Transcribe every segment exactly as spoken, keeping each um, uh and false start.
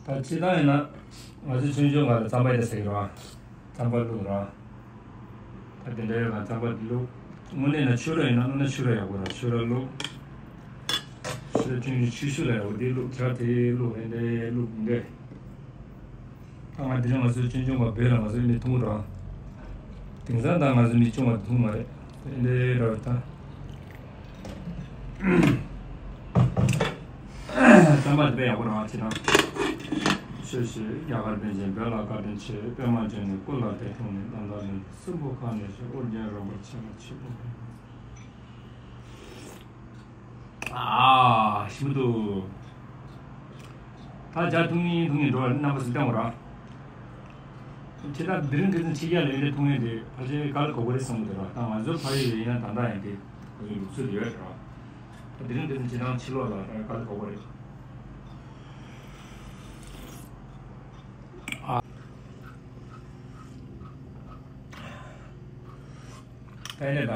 ད་སྤྱིར་བཏང་ཡིན་ན་ང་ཚོ་ཆུང་ཆུང་སྒང་ལ་རྩམ་པ་ཡིན་ཟེར་གྱི་རེད་བ། རྩམ་པ་བླུགས་ར། ད་དེ་འདྲ་ཡོད་ན་རྩམ་པ་བླུགས། དངོས་གནས་ན་ཕྱུར་ར་ཡིན་ན་དངོས་གནས་ཕྱུར་ར་ཡག་པོ་ར། ཕྱུར་ར་བླུགས། ཕྱུར་ར་ཆུང་ཆུང་ཆུང་ཤོས་ལ་ཡག་པོ་དེ་བླུགས། ཇ་དེ་བླུགས་རེ་འདྲ་བླུགས་འདྲ། ད་ང་དེ་རིང་ང་ཚོ་ཆུང་ཆུང་སྒང་བོད་ལ་ང་ཚོ་ཡིན་ནས་འཐུང་ར། དེང་སང་ད་ང་ཚོ་མི་ཆུང་བ་འཐུང་མ་རེད། དེ་འདྲ་ར་ད། རྩམ་པ་དེ་དཔེ་ཡག་པོ་རང་ཆེ་དང་། ཆོས་ཤིག་རྒྱ་གར་པཎ་ཆེན་བོད་ལ་བཀའ་དྲིན་ཆེ། པདྨ་འབྱུང་གནས་སྐུ་ལ་དད་འཁྲུངས་ནས། ཏན་ཏན་ནི་སྲིན་པོ་ཁ་ནས་ཤོར། ཨོ་རྒྱན་རོལ་པར་ཆས་པ་ཆེ་པོ་ཨ་ཞིམ་འདུག་ད་ཇ་འཐུང་མིན་འཐུང་མིན་འགྲོ་བ་རྣམ་པ་ཚོ་སྟོན་དགོས་ར། ཁྱེད་ད་དེ་རིང་ཁ་སང་ཕྱི་རྒྱལ་ལ་ཡོད་དེ་འཐུང་ཡས་དེ་ཕལ་ཆེར་དཀའ་ལས་ཁག་པོ་རེད་བསམ་གྱི་འདུག་ར། ད་ང་ཚོ་ཕ་ཡུལ་ལ་ཡིན་ན་ད་ལྟ་ཡང་དེ་ཁོ་ཚོའི་ལུགས་སྲོལ་ཡོད་རེད་ར། ད་དེ་རིང་ཁ་སང་ཁྱེད་རང་ཕྱི་ལོགས་ལ་ད་དཀའ་ལས་ཁག་པོ་རེད། ཨ། ད་ཡིན་ད།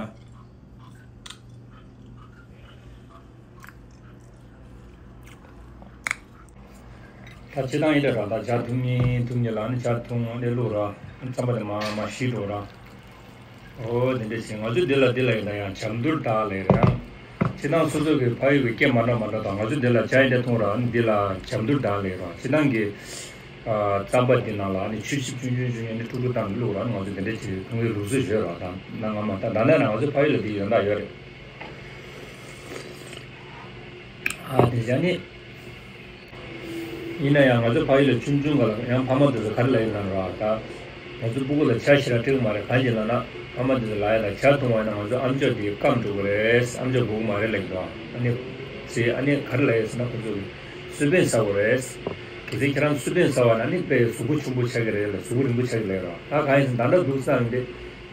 ད་སྤྱིར་བཏང་ཡིན་ད་ར། ད་ཇ་འཐུང་མིན་འཐུང་མིན་ལ་ནི་ཇ་འཐུང་ནས་བླུགས་ར། རྩམ་པ་དེ་མར་མར་བཤུས་འགྲོ་ར། ཨོ་དེ་འདྲ་བྱས། ང་ཚོ་འདི་ལ་འདི་ལ་ཡིན་ན་ཡང་ཇ་མདུར་དག་ལབ་ར། ཡང་སྤྱིར་བཏང་སོ་སོ་གི་ཕ་ཡུལ་གྱི་སྐད་མ་འདྲ་མ་འདྲ་དང་། ང་ཚོ་འདི་ལ་ཇ་ཡིན་འདྲ་འཐུང་ར། འདི་ལ་ཇ་མདུར་དག་ལབ་ར། སྤྱིར་བཏང་གི་ཨ་རྩམ་པ་འདི་ནང་ལ་ནི་ཆུ་ཞིབ་ཆུང་ཆུང་ཆུང་ཆུང་ནི་འཁྲུག་པོ་བཏང་ནས་བླུགས་ར། ང་ཚོ་འདི་འདྲ་བྱས་འཐུང་གི་ལུགས་སྲོལ་ཡོད་ར། ད་ནང་ང་མ་ད་ད་ནས་ང་ཚོ་ཕ་ཡུལ་ལ་འདི་ཡོན་བདག་ཡོད་རེད། ཨ་དེ་བྱས་ནི། ཡིན་ན་ཡང་ང་ཚོ་ཕ་ཡུལ་ལ་ཆུང་ཆུང་སྒང་ལ་ཡང་ཕ་མ་དེ་ཚོ་ག་རེ་ལབ་ཡོད་ན་ར། ད་ང་ཚོ་སྤུ་གུ་ལ་ཇ་ཞེ་དྲག་སྤྲད་ཀྱི་མ་རེད། གང་ཡིན་ལབ་ན་ཕ་མ་དེ་ཚོ་ལབ་ཡ་ལ་ཇ་འཐུང་བ་ཡིན་ན་ང་ཚོ་ཨམ་ཅོག་དེ་སྐམ་འགྲོ་གི་རེད། ཨམ་ཅོག་དགོས་ཀྱི་མ་རེད་ལབ་ཀྱི་འདུག་ཨ་ནི་ཅེས་ཨ་ནི་ག་རེ་ལབ་ཡོད་ཟེར་ན། ཁོ་ཚོ་གི་སུའུ་བེན་ཟ་དགོས་རེད། གལ་སྲིད་ཁྱེད་རང་སུའུ་བེན་ཟ་བ་ན་ནི་དཔེ་གཟུགས་པོ་ཆུང་པོ་ཆགས་ཀྱི་རེད་ལ། གཟུགས་པོ་རིང་པོ་ཆགས་ཀྱི་རེད་ར། ད་གང་ཡིན་ཟེར་ན་ད་ལྟ་འདུག་བསམ་སྟེ།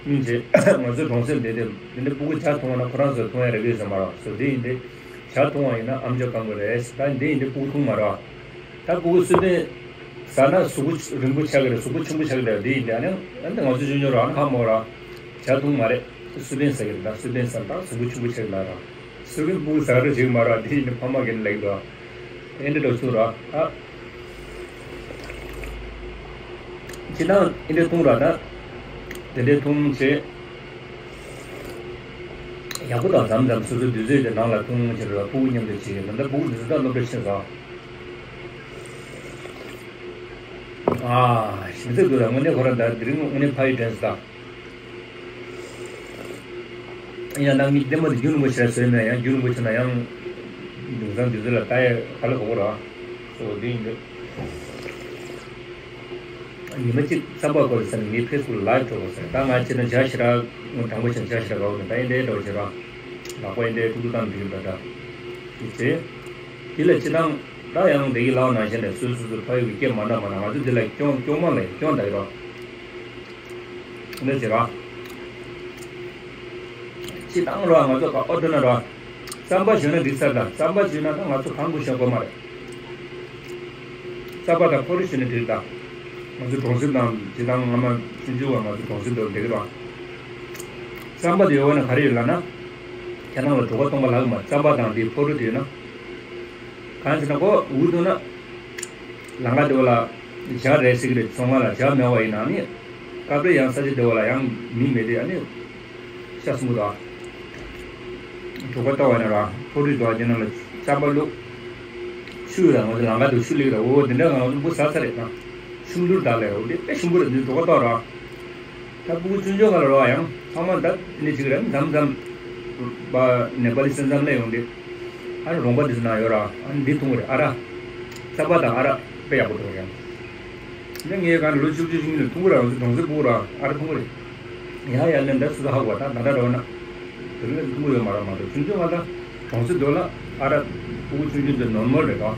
སྙིང་རྗེ། ང་ཚོའི་གྲོང་གསེབ་འདི་དེ་འདི་འདྲ་སྤུ་གུ་ཇ་འཐུང་བ་ན་ཁོ་རང་ཚོ་འཐུང་ཡ་རེད་གི་ཟེར་མ་རེད། སོ་འདི་ཡིན་ཏེ། ཇ་འཐུང་བ་ཡིན་ན་ཨམ་ཅོག་སྐམ་གི་རེད། ད་འདི་ཡིན་ཏེ་སྤུ་གུ་འཐུང་མ་རེད། ད་སྤུ་གུ་སུའུ་བེན་ཟ་ན་གཟུགས་པོ་རིང་པོ་ཆགས་ཀྱི་རེད། གཟུགས་པོ་ཆུང་པོ་ཆགས་ཀྱི་རེད། འདི་ཡིན་ཏེ་ཨ་ནི་ཨ་ནི་ང་ཚོ་ཆུང་ཆུང་རང་ཧ་མོ་ར། ཇ་འཐུང་མ་རེད། སུའུ་བེན་ཟ་གི་རེད། ད་སུའུ་བེན་ཟ་ན་ད་གཟུགས་པོ་ཆུང་པོ་ཆགས་ཀྱི་རེད་ར། སུའུ་བེན་སྤུ་གུ་ཟ་རོགས་བྱེད་ཀྱི་མ་རེད། འདི་ཡིན་ཏེ་ཕ་མ་གིས་ལབ་ཀྱི་རེད། ཨེ་འདྲ་འགྲོ་ཚུལ་ར། ཨ། ཁྱེད་རང་ཨེ་འདྲ་འཐུང་ར་ད། དེ་འདྲ་འཐུང་བྱས། ཡག་པོ་དང་། མཚམས་མཚམས་སོ་སོའི་དུས་ཚོད་དེ་ནང་ལ་འཐུང་བྱས་ར། སྤུ་གུ་མཉམ་དུ་བྱས། ད་ལྟ་སྤུ་གུ་འདི་ཚོ་ད་སློབ་གྲྭ་ཕྱིན་སོང་། ཨ། ཞིམ་ཚད་འདུག་ད། དངོས་གནས་ཁོ་རང་ད་དེ་རིང་དངོས་གནས་ཕ་ཡུལ་དྲན་སོང་ད། ཡང་ན་ངས་ལྟད་མོ་དེ་རྒྱུན་རིང་པོ་ཞིག་བཟོས་མེད། ཡང་རྒྱུན་རིང་པོ་བྱས་ན་ཡང་དེང་སང་དུས་ཚོད་ལ་ལྟ་ཡ་དཀའ་ལས་ཁག་པོ་རེད། སོ་འདི་ཡིན་འདུག་ཉི་མ་གཅིག་རྩམ་པ་སྐོར་ཟེར་ནས་ངའི་ཕེ་སི་བུག་ལ་ལའིབ་འགྲོ་དགོས་ཟེར། ད་ང་བྱས་ན་ཇ་ཞེ་དྲག་དྲང་པོ་བྱས་ན་ཇ་ཞེ་དྲག་དགའ་པོ་མེད། ད་ཨེ་འདྲའི་འདྲ་པོ་བྱས་ར། ལག་པ་ཨེ་འདྲའི་ཀུ་ཀུ་བཏང་འགྲིག་གི་འདུག་ད། དེ་ཚེ། དེ་ལ་སྤྱིར་བཏང་ད་ཡང་འདི་གི་ལབ་ནང་བཞིན་རེད། སོ་སོ་སོ་ཕ་ཡུལ་གྱི་སྐད་མ་འདྲ་མ་འདྲ། ང་ཚོ་འདི་ལ་སྐྱོན་སྐྱོན་མ་ལ་སྐྱོན་ད་ཡོད་ར། འདི་བྱེད་ར། སྤྱིར་བཏང་ར་ང་ཚོ་ག་ཨོ་དོ་ན་ར། རྩམ་པ་ཞོན་ན་འགྲིག་ས་རེད། ད་རྩམ་པ་ཞོན་ན་ད་ང་ཚོ་གང་དགོས་ཞོན་དགོས་མ་རེད། རྩམ་པ་དང་ཕོ་བྲང་ཞོན་ན་འགྲིག་ད། ང་ཚོ་གྲོང་གསེབ་དང་སྤྱིར་བཏང་སྔ་མ་ཆུང་ཆུང་བ་ང་ཚོ་གྲོང་གསེབ་དུ་འགྲིག་ར། རྩམ་པ་དེ་ཡོད་ན་ག་རེ་ཡོད་ལབ་ན། ཁྱེད་རང་ལ་གྲོད་ཁོག་སྟོང་པ་ལྷག་མ། རྩམ་པ་དང་དེ་ཕོ་བྲང་དེ་ཡོད་ན། གང་ཟེར་ན་ཁོ་འུ་ཐུག་ན། ལམ་ཁ་དེ་བ་ལ་ཇ་རེད་ཟེར་གི་རེད། ཚོང་ཁང་ལ་ཇ་མེད་པ་ཡིན་ན་ནི། སྐབས་རེ་ཡང་ས་ཆ་དེ་བ་ལ་ཡང་མི་མེད་དེ། ཨ་ནི་ཤ་གསུམ་པོ་དང་། གྲོད་ཁོག་ལྟ་བ་ཡིན་ན་ར་ཕོ་བྲང་དུ་བ་དེ་ནང་ལ་རྩམ་པ་བླུགས། ཆུ་ཡོད་ལ་ང་ཚོ་ལམ་ཁ་དུ་ཆུ་སླེབས་ར། འོ་དེ་འདྲ་ང་ཚོ་མགོ་ཟ་ས་རེད་ན། ཤུམ་དུར་དག་ལས་ར། འོ་དེ་དཔེ་ཞིམ་པོ་རེད། འདི་གྲོད་ཁོག་ལྟ་ར། ད་སྤུ་གུ་ཆུང་ཆུང་སྒང་ལ་རོ་ཡང་ཚང་མ་ད་ནི་ཅིག་རེད། མཚམས་མཚམས་པ་ནེ་པ་ལི་སེམས་མཚམས་ལ་ཡོང་དེ། ཨ་རོང་པ་འདི་ཚོ་ན་ཡོད་ར། ཨ་ནི་འདི་འཐུང་གི་རེད། ཨ་ར། རྩམ་པ་དང་ཨ་ར་དཔེ་ཡག་པོ་འདུག་ཡང་། འདི་ངའི་སྒང་ལོ་བཅུ་བཅུ་ཞིག་ནས་འཐུང་གི་ར། ང་ཚོ་གྲོང་གསེབ་སྤུ་གུ་ར་ཨ་ར་འཐུང་གི་རེད། ཡང་ཡང་ནས་འདི་སུ་ཧ་གོ་ད་ད་ད་ར་བ་ན། དེ་རིང་འཐུང་གི་ཡོད་མ་ར་མ་གཏོགས་ཆུང་ཆུང་ང་ད། གྲོང་གསེབ་དེ་ལ་ཨ་ར་སྤུ་གུ་ཆུང་ཆུང་དེ་ནོར་མལ་རེད་དོ།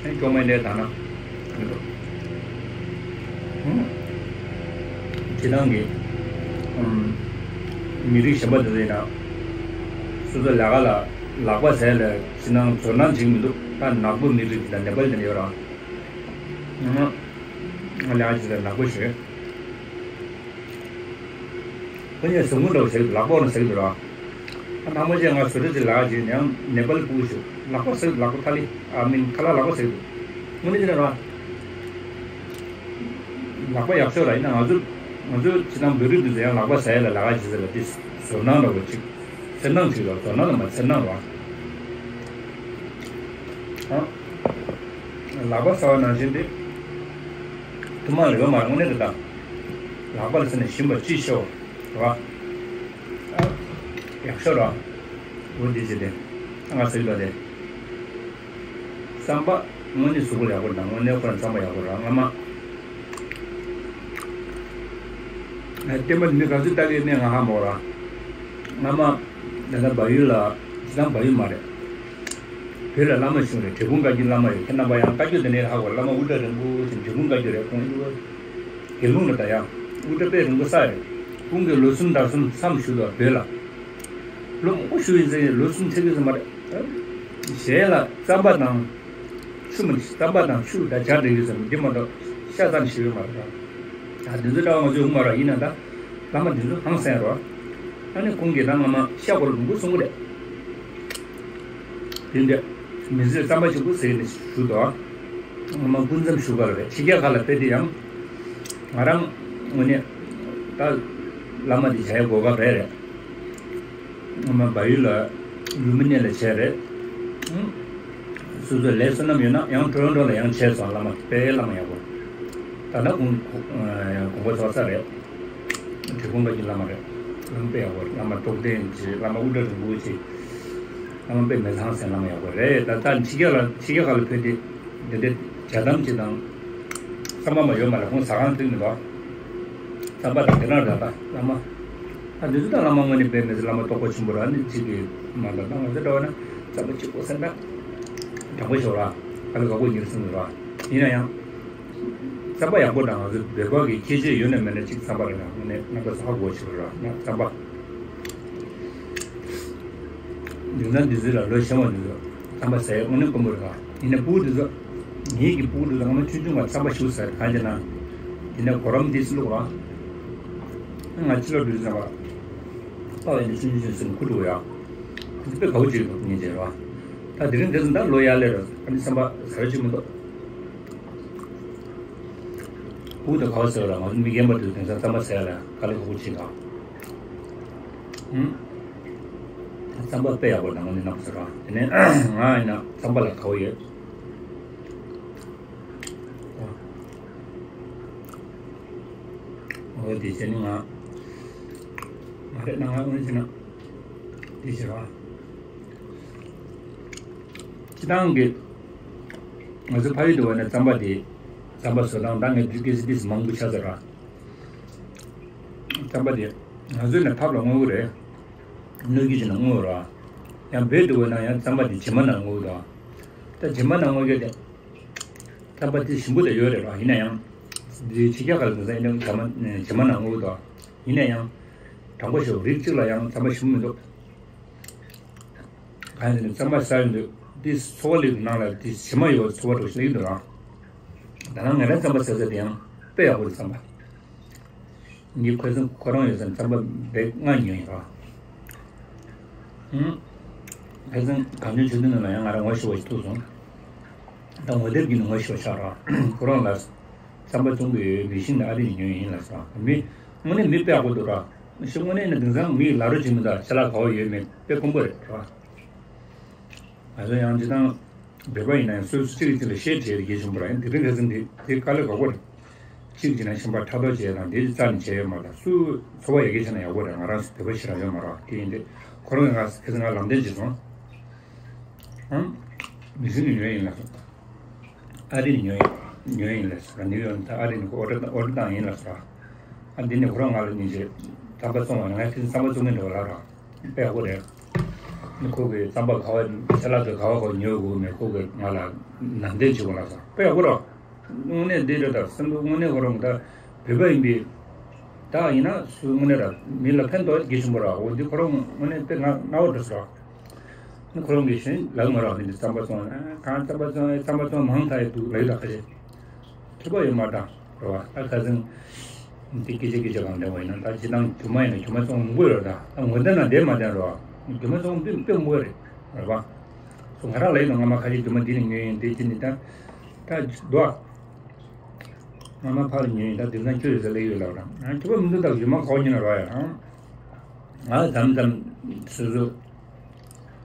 ཨེ་སྐྱོ་མ་འདྲ་དང་ན་མི་འདུག་ཧུམ། སྤྱིར་བཏང་གི་ཨམ། མི་རིགས་གཞན་པ་དེ་ཚོ་ཡིན་ན་སོ་སོ་ལས་ཀ་ལ་ལག་པ་ཟས་ལ་སྤྱིར་བཏང་ཚོར་སྣང་བྱེད་ཀྱི་མི་འདུག་ད་ནག་པོ་མི་རིགས་དེ་དང་ནེ་པ་ལི་དེ་འདྲ་ཡོད་ར། ང་ལས་ཀ་བྱེད་ལ་ནག་པོ་ཞོད། ཁོ་གཉིས་ཟུག་རྔུ་འདྲ་བོ་ཟེར་གི་འདུག་ལག་པ་འོག་ན་ཟེར་གི་འདུག་ར། ཨ་ནང་མ་བྱས་ང་བཟོ་གྲྭ་ཅིག་ལས་ཀ་བྱེད་ནས་ཡང་ནེ་པ་ལི་སྤུ་གུ་ཞིག་ལག་པ་ཟེར་གི་འདུག་ལག་པ་ཐ་ལི་ཨ་མིན་ཁ་ལག་ལག་པ་ཟེར་གི་འདུག་དངོས་གནས་བྱས་ན་ར། ལག་པ་ཡག་ཤོས་ར་ཡིན་ན་ང་ཚོ་ང་ཚོ་སྤྱིར་བཏང་བོད་རིགས་འདི་ཚོ་ཡང་ལག་པ་ཟ་ཡ་ལ་ལ་ཁ་ཇི་ཟེར་ལ་དེ་ཟོར་སྣང་འདྲ་བོ་ཅིག་སེམས་ནང་ཅིག་ལ་ཟོར་སྣང་ལ་མ་སེམས་ནང་ར། ཨ། ལག་པ་ཟ་བ་ནང་བཞིན་དེ་ཐུན་མོང་ལ་ཡོད་མ་རེད། དངོས་གནས་དེ་དང་ལག་པ་ལ་ཟེར་ནས་ཞིམ་པ་ཅི་ཤོག་ར། ཨ། ཡག་ཤོས་ར། འོ་འདི་བྱས་ཏེ་ང་ཟེར་གི་འདུག་སྟེ། རྩམ་པ་དངོས་གནས་གཟུགས་པོ་ལ་ཡག་པོ་དང་དངོས་གནས་ཁོ་རང་རྩམ་པ་ཡག་པོ་ར་སྔ་མ། ཨ། བསྟན་པ་མི་ག་ཚོད་ལྟ་གི་ནས་ང་ཧ་མོ་ར། སྔ་མ། ད་ལྟ་བལ་ཡུལ་ལ། སྤྱིར་བཏང་བལ་ཡུལ་མ་རེད། བོད་ལ་བླ་མ་ཞིག་རེད། འབྲས་སྤུངས་བཀའ་བརྒྱུད་བླ་མ་ཡོད། ཁྱེད་རྣམ་པ་ཡང་བཀའ་བརྒྱུད་དེ་ནས་ཧ་གོ། བླ་མ་དབུ་སྐྲ་རིང་པོ་ཞིག་འབྲས་སྤུངས་བཀའ་བརྒྱུད་རེད། ཁོང་དབུ་དགེ་སློང་རེད། ད་ཡང་དབུ་སྐྲ་དཔེ་རིང་པོ་ས་རེད། ཁོང་གིས་ལོ་གསུམ་ཟླ་གསུམ་མཚམས་བཞུགས་དང་བོད་ལ། ལོ་མང་པོ་བཞུགས་ཡིན་ཟེར་ཡིན། ལོ་གསུམ་ཚེག་གི་ཟེར་མ་རེད། གཞན་ལ་རྩམ་པ་དང་། ཆུ་མི་རྩམ་པ་དང་ཆུ་དང་ཇ་འདྲ་ཡོད་ཟེར་འདི་མ་གཏོགས་ཤ་ཚ་ནས་ཤི་ཡོད་མ་རེད། ད་འདི་ཚོ་འདྲ་བ་ང་ཚོའི་ཧུ་མ་ར་ཡིན་ན་ད་བླ་མ་འདི་ཚོ་ཧང་སང་རོ། ཨ་ནི་ཁོང་གིས་ད་སྔ་མ་ཤ་སྐོར་ལུང་པོ་གསུང་གི་རེད། དེ་འདྲ་མི་ཚེ་རྩམ་པ་གཅིག་པུ་ཟེར་ནས་ཞུ་དོ། སྔ་མ་སྐུ་མཚམས་བཞུགས་ག་ལ་རེད། ཕྱི་རྒྱལ་ཁག་ལ་ཕེབས་དུས་ཡང་ང་རང་དངོས་གནས་ད་བླ་མ་འདི་བྱ་ཡ་གོ་སྐབས་རེད་རེད། སྔོན་མ་བལ་ཡུལ་ལ་ལུ་མི་ནེ་ལ་བྱས་རེད། ཨང་། སོ་སོའི་ལས་བསོད་ནམས་ཡོད་ན་ཡང་ཊོ་རོན་ཊོ་ལ་ཡང་བྱས་སོང་། བླ་མ་དཔེ་བླ་མ་ཡག་པོ། ད་ལྟ་དགོངས་དགོངས་པ་རྫོགས་ས་རེད། བྲིས་སྐུང་བཀའ་བརྒྱུད་བླ་མ་རེད། བླ་མ་དཔེ་ཡག་པོ་རེད། བླ་མ་རྟོགས་ལྡན་གྱི་བླ་མ་དབུ་སྐྲ་རིང་པོ་ཅིག་བླ་མ་དཔེ་མི་ཚང་སེང་བླ་མ་ཡག་པོ་རེད། ད་ལྟ་ཕྱི་རྒྱལ་ལ་ཕྱི་རྒྱལ་ཁག་ལ་ཕེབས་ཏེ་འདི་འདྲའི་ཇ་དམ་ཅིག་དང་རྩམ་པ་མ་ཡོད་མ་རེད། ཁོང་ཟ་ཁང་བཙུགས་མི་འདུག་རྩམ་པ་དང་དེ་ན་ར་ད་བླ་མ། ཨ་འདི་ཚོ་ད་བླ་མ་དངོས་གནས་དཔེ་མི་སྲིད་བླ་མ་རྟོགས་པ་ཆེན་པོ་ར་ནི་གཅིག་གིས་མ་ལ་ད་ང་ཚོ་འདྲ་བ་ན་རྩམ་པ་གཅིག་པོ་སེམས་ཐག་དྲང་པོ་ཤོར་ར། ཨ་ལ་ག་གོ་ཉེར་སོང་ར། ཡིན་ན་ཡང་རྩམ་པ་ཡག་པོ་དང་ང་ཚོ་བོད་པ་གི་ཁྱད་ཆོས་ཡོད་ན་མེད་ན་གཅིག་རྩམ་པ་རེད་ན་དངོས་གནས་རྣམ་པ་ཚ་གོ་ཆེ་ར་ན་རྩམ་པ། ཡིན་ན་འདི་ཚོ་ལ་ལོ་ཆེ་བ་འདི་ཚོ་རྩམ་པ་ཟས་དངོས་གནས་དཀོན་པོ་རེད་ལ། ཡིན་ན་སྤུ་གུ་འདི་ཚོ་ངེད་ཀྱི་སྤུ་གུ་འདི་ཚོ་སྔ་མ་ཆུང་ཆུང་བ་རྩམ་པ་ཞུ་ཟ་གང་བྱས་ན་ཡིན་ན་གོ་རམ་འདི་སི་ལུག་ར། ང་ཕྱི་ལོགས་འགྲོ་ཙམ་པ་པ་བས་ནི་ཆུང་ཆུང་ཆུང་སེམས་ཁུ་འགྲོ་ཡ། འདི་དཔེ་གའུ་ཅིག་འདུག་ཉིན་བྱས་ར། ད་དེ་རིང་འདི་ཚོ་ད་ལོ་ཡར་ལེ་ར་ཨ་ནི་རྩམ་པ་ཟ་ར་ཅིག་མི་འདུག་སྤུ་གུ་དང་གའུ་ཟེར་བ་ལ་ང་ཚོ་མི་རྒན་པ་དེ་ཚོ་དེང་སང་རྩམ་པ་ཟས་ལ་དཀའ་ལས་ཁག་པོ་བྱེད་ག་ཧུམ། རྩམ་པ་དཔེ་ཡག་པོ་དང་ནི་ནག་ཟེར་བ། དེ་ནས་ང་ཡིན་ན་རྩམ་པ་ལ་དགའ་བོ་ཡོད། འོ་དེ་བྱས་ནི་ང་མ་རེད་ན་ང་འོན་ཅི་ན་དེ་བྱེད་བ། སྤྱི་བཏང་གི་ང་ཚོ་ཕ་ཡུལ་དུ་བ་ན་རྩམ་པ་དེ་རྩམ་པ་བཟོ་སྟངས་ད་ངས་བོད་སྐད་ཟེར་དུས་མང་པོ་ཆགས་ཚར་ར། རྩམ་པ་དེ་ང་ཚོའི་ནས་ཕབ་ལ་དངོས་པོ་རེད། སྣོད་ཀྱི་ཅི་ན་དངོས་ར། ཡང་བོད་དུ་བས་ན་ཡང་རྩམ་པ་དེ་བྱེ་མ་ནང་དངོས་དང་། ད་བྱེ་མ་ནང་དངོས་ཀྱི་དེ། རྩམ་པ་དེ་ཞིམ་པོ་དེ་ཡོད་རེད་ར། ཡིན་ན་ཡང་། དེ་ཕྱི་རྒྱལ་ཁག་ལ་འདུག་ས་ཡིན་ན་བྱེ་མ་བྱེ་མ་ནང་དངོས་དང་། ཡིན་ན་ཡང་། དྲང་པོ་ཞུ་རིགས་གཅིག་ལ་ཡང་རྩམ་པ་ཞིམ་པོ་མི་འདུག་གང་ཡིན་ཟེར་ན་རྩམ་པ་ཟ་ཡོང་དུས་དེ་ཚོ་བ་ལེབ་ནང་ལ་དེ་བྱེ་མ་ཡོད་པ་ཚོ་བ་འདྲ་བོ་ཞིག་སླེབས་ཀྱི་འདུག་ར། ད་ནང་ང་རང་རྩམ་པ་ཟ་ས་དེ་ཡང་དཔེ་ཡག་པོ་རེད་རྩམ་པ། ངའི་ཁོ་ཚོ་ཁོ་རང་ཡོད་ས་རྩམ་པ་བེག་ལྔ་ཉོས་ཡིན་ར། ཧུམ། ཁ་སང་གངས་ལྗོངས་ཆོས་ལྡན་ནང་ལ་ཡང་ང་རང་ངོ་ཤེས་པ་ཞིག་ཐུག་སོང་། ད་ངོ་དེབ་ཀྱི་ནང་ངོ་ཤེས་པ་ཆགས་ར། ཁོ་རང་ལ་རྩམ་པ་བཙོང་གི་ཡོད་མི་ཤིང་ལ་ཨ་རི་ནས་ཉོས་ཡིན་ལ་ཟེར་བ། མི་དངོས་གནས་མི་དཔེ་ཡག་པོ་འདུག་ར། ཤི་དངོས་གནས་ནི་དེང་སང་མིའི་ལ་རོ་བྱེད་མི་འདུག་ཤ་ལག་ག་བ་ཡོད་མེད་དཔེ་དཀོན་པོ་རེད་ར། ང་ཚོ་ཡང་སྤྱིར་བཏང་བོད་པ་ཡིན་ན་ཡང་སོ་སོ་གཅིག་གིས་གཅིག་ལ་ཤེར་བྱེད་ཡག་གི་བྱུང་བ་རེད། དེ་རིང་ཁ་སང་འདི་དེ་དཀའ་ལས་ཁག་པོ་རེད། གཅིག་བྱས་ན་གཞན་པ་ཕྲག་དོག་བྱེད་ཡག་དང་དེ་རྩ་ནས་བྱས་ཡོད་མ་རེད། སུ་འཚོ་བ་ཡག་གི་བྱས་ན་ཡག་པོ་རེད། ང་རང་ཚོ་བོད་པ་ཞེ་དྲག་ཡོད་མ་རེད། དེ་ཡིན་དུས་ཁོ་རང་གིས་ང་ཁ་སང་ང་ལམ་སྟོན་བྱས་སོང་། ཨང་། མི་ཤིང་ནས་ཉོས་ཡིན་ལ་སོང་། ཨ་རི་ནས་ཉོས་ཡིན་ཉོས་ཡིན་ལ་སོང་། ནིའུ་ཡོག་ནས་ད་ཨ་རི་ནས་ཁོ་ཨོ་ཌར་ཨོ་ཌར་བཏང་ཡིན་ལ་སོང་། ཨ་འདི་ནས་ཁོ་རང་ང་ལ་ཉིན་བྱེད་རྩམ་པ་བཙོང་བ་ང་ཁ་སང་རྩམ་པ་བཙོང་མཁན་འདྲ་བ་ལ་ར། དཔེ་ཡག་པོ་རེད། ནི་ཁོ་གིས་རྩམ་པ་ག་བ་ཤ་ལག་དེ་ག་བ་ག་བ་ཉོས་དགོས་མེད་ཁོ་གིས་ང་ལ་ནན་ཏན་བྱེད་དགོས་ལ་སོང་། དཔེ་ཡག་པོ་ར། དངོས་གནས་འདི་རེད། ད་སེམས་པ་དངོས་གནས་ཁོ་རང་ད་བོད་པ་ཡིན་པས། ད་ཡིན་ན་སུ་དངོས་གནས་ར་མི་ལ་ཕན་ཐོགས་རྒྱུ་ཆེན་པོ་ར། འོ་འདི་ཁོ་རང་དངོས་གནས་དཔེ་ང་རྣ་བ་འགྲོ་སོང་། ནི་ཁོ་རང་གིས་གཞན་ལབ་མ་ར། འདི་རྩམ་པ་བཙོང་ཨ་གང་རྩམ་པ་བཙོང་ཨེ་རྩམ་པ་བཙོང་མང་ཐག་ཡོད་འདུག་ལབ་ཡོད་ད་ཁ་ཤས། ཐོས་པ་ཡོད་མ་དང་རེད་བ། ད་ཁ་སང་འདི་སྐད་ཆ་སྐད་ཆ་གང་འདྲ་བ་ཡིན་ན་ད་སྤྱིར་བཏང་རྒྱུ་མ་ཡིན་ན་རྒྱུ་མ་བཙོང་མང་པོ་ཡོད་རེད། ད་ད་ངོ་དེབ་ནང་བསྡད་མ་བསྡད་རེད་བ། རྒྱུ་མ་བཙོང་དཔེ་དཔེ་མང་པོ་རེད་རེད་བ། སོ་ང་རང་ལ་ཡིན་ན་སྔ་མ་ཁ་ཤས་རྒྱུ་མ་འདི་ནས་ཉོས་ཡིན་དེ་ཅི་ནི་ད། ད་འདུག་ང་མ་ཕར་ཉོན་ཡིན། ད་དེང་སང་ཁྱོད་ཡོད་ས་ལས་ཡོད་ལབ་ར། ང་ཁྱོད་པ་མི་འདུག་ད་རྒྱུ་མ་ཁོག་ཉིན་ར་ཡ། ང་དམ་དམ་སོ་སོ་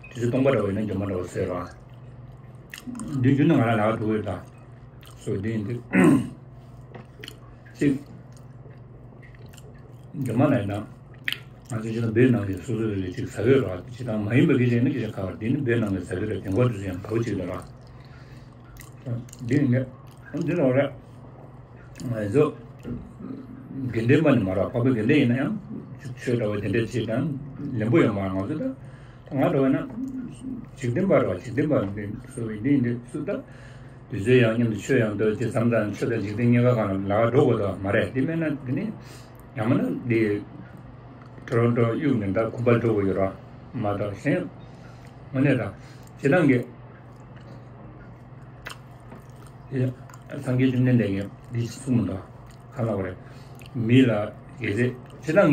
དེ་ཚོ་སྟོང་པ་འདྲ་བ་ཡིན་ན་རྒྱུ་མ་འདྲ་བ་ཟེར་ར། འདི་རྒྱུ་ན་ང་ར་ལག་ཐུག་ཡོད་ད། སོ་འདི་ཡིན་འདི། གཅིག་རྒྱ་མ་ནས་ན། ང་ཚོ་ཅི་ལ་བོད་ནང་གི་སོ་སོ་ལས་ཅིག་ཟ་གི་ར། ཅི་དང་མ་ཡིན་པ་གི་ཅིག་ནི་གི་ཅིག་ཁ་བར་འདི་ནི་བོད་ནང་གི་ཟ་གི་ར། དེང་གོ་དུ་ཡང་བའོ་ཅིག་ལ་ར། འདི་ནི་འདི་ར་ར། ང་ཚོ་དགེ་འདུན་པ་ནི་མ་ར། འཕགས་པའི་དགེ་འདུན་ཡིན་ན་ཡང་ཆོས་འདྲ་བ་དེ་འདྲ་ཅིག་དང་ལེན་པོ་ཡོད་མ་ར། ང་ཚོ་ད་ང་འདྲ་བ་ན་འཇིག་རྟེན་པ་ར། འཇིག་རྟེན་པ་འདི་སོ་བའི་འདི་འདི་སུ་ད། དུས་ཚོད་ཡང་མཉམ་དུ་ཆོས་ཡང་འདོད་ཅེས་བསམ་དང་ཆོས་དང་འཇིག་རྟེན་གཉིས་ཀ་གང་ལ་ལ་འགྲོ་དགོས་དོ་མ་རེད། དེ་མེད་ན་དེ་ནི་ཡང་མིན་ན་འདི་ཊོ་རོན་ཊོ་གཡུག་ནས་ད་གུམ་པ་འགྲོ་དགོས་ཡོད་ར་མ་གཏོགས་གཞན་དངོས་གནས་དང་ཇི་ལྟར་གི་སངས་རྒྱས་བཅོམ་ལྡན་འདས་ཀྱིས་འདི་གསུངས་མི་འདུག་ག་ལ་བ་རེད། མི་ལ་དགེ་རྩས་ཇི་ལྟར་གི